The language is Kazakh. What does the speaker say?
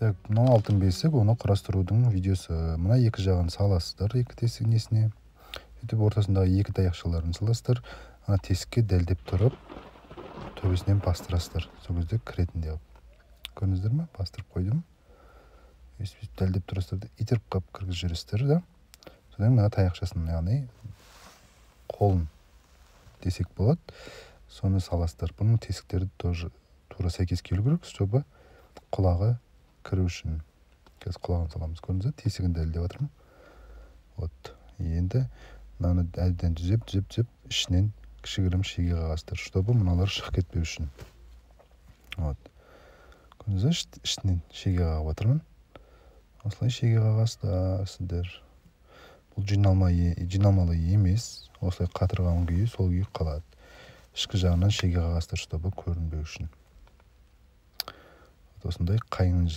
Так, мынау алтын бесік, оны құрастырудың видеосы. Мына екі жағын саласыздар, екі тесік несіне. Сөйтіп ортасындағы екі таяқшаларын саласыздар. Ана тесікке дәлдеп тұрып, төбесінен бастырасыздар. Сол кезде кіретіндей қылып. Көрдіңіздер ме? Бастырып қойдым. Өйстіп дәлдеп тұрасыздар да, итеріп қалып кіргізіп жібересіздер да. Содан мына таяқшасын, яғни қолын десек болады, соны саласыздар. Бұның тесіктері тоже тура сәйкес келу керек, чтобы құлағы кіру үшін. Қазір құлағын саламыз. Көрдіңіз бе? Тесігін дәлдеп жатырмын. Вот. Енді мынаны әбден түзеп, түзеп, түзеп, ішінен кішігірім шеге қағасыздар, чтобы мыналар шығып кетпеу үшін. Вот. Көрдіңіз бе? Ішінен шеге қағып жатырмын. Осылай шеге қағасыздар сіздер. Бұл жиналмалы емес, осылай қатырған күйі сол күйі қалады. Ішкі жағынан шеге қағасыздар, чтобы көрінбеу үшін. Осындай қайыңның.